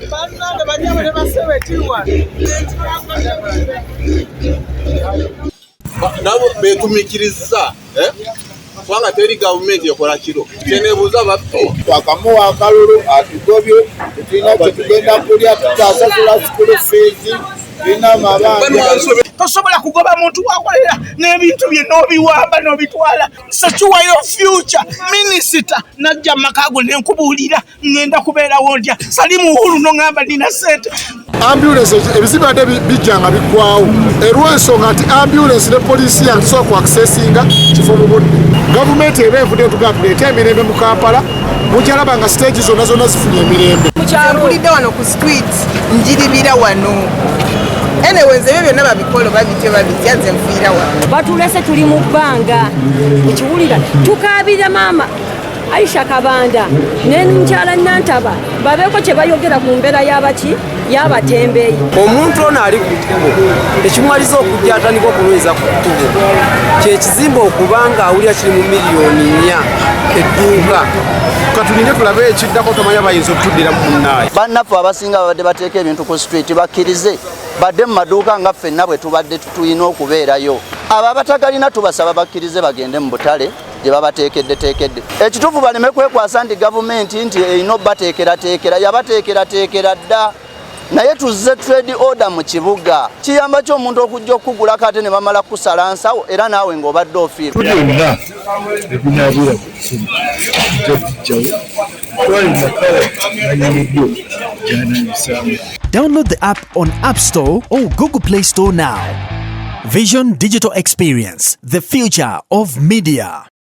Bannange banyabo ne bassebo ekiri wano. Nabo betumikirizza, eh? Kubanga teri gavumenti ekola kiro kyenebuuza baffe. Twakamuwa akalulu, atugobye, tetulina kyetugenda kulya, tukyasasula school fees, tulina amabanja. Tosobola kugoba muntu wakolera n'ebintu bye n'obiwamba n'obitwala. Secure your future. Minisita najja mu maka go nenkubuulira ŋŋenda kubeerawo ntya. Salimu Uhuru n'oŋŋamba nina ssente. Ambulance ebizibu ate bijja nga biggwawo erw'ensonga nti ambulance ne poliisi yange tusobola ku accessinga kifo mu budde. Gavumenti eba evudde tugamba tuleete emirembe mu Kampala, mukyalaba nga siteegi zonna zonna zifunye emirembe. Nkulidde wano ku street, njiribira wano. Anyway, nze ebyo byonna babikola babityo babitya, nze nfiira wano. Batulese tuli mu bbanga, ekiwulira tukaabira maama Aisha Kabanda ne mukyala Nantaba babeeko kye bayogera ku mbeera y'abaki y'abatembeeyi. Omuntu ono ali ku kkubo, ekimwaliza okujja atandika okunyweza ku kkubo kyekizimba okuba nga awulira kiri mu miliyoni 4 edduuka. Katulinde tulabe ekiddako, tomanya bayinza okutuddira mu munnaayo. Bannaffe abasinga babadde bateeka ebintu ku street bakkirize badde mu maduuka nga ffenna bwe tubadde tulina okubeerayo. Abo abatagalina tubasaba bakkirize bagende mu butale gye babateekeddeteekedde. Ekituufu baleme kwekwasa nti gavumenti nti erina obbateekerateekera, yabateekerateekera dda, naye tuzze trade order mu kibuga. Kiyamba ki omuntu okujja okukugulako ate ne bamala kukusala nsawo era naawe ng'obadde ofiirwa? Byonna ebinaabeera ku kino tujja bijjawo twale makala nanyinibyo gy'anaayisaamu. Download the app on App Store or Google Play Store now. Vision Digital Experience, the future of media.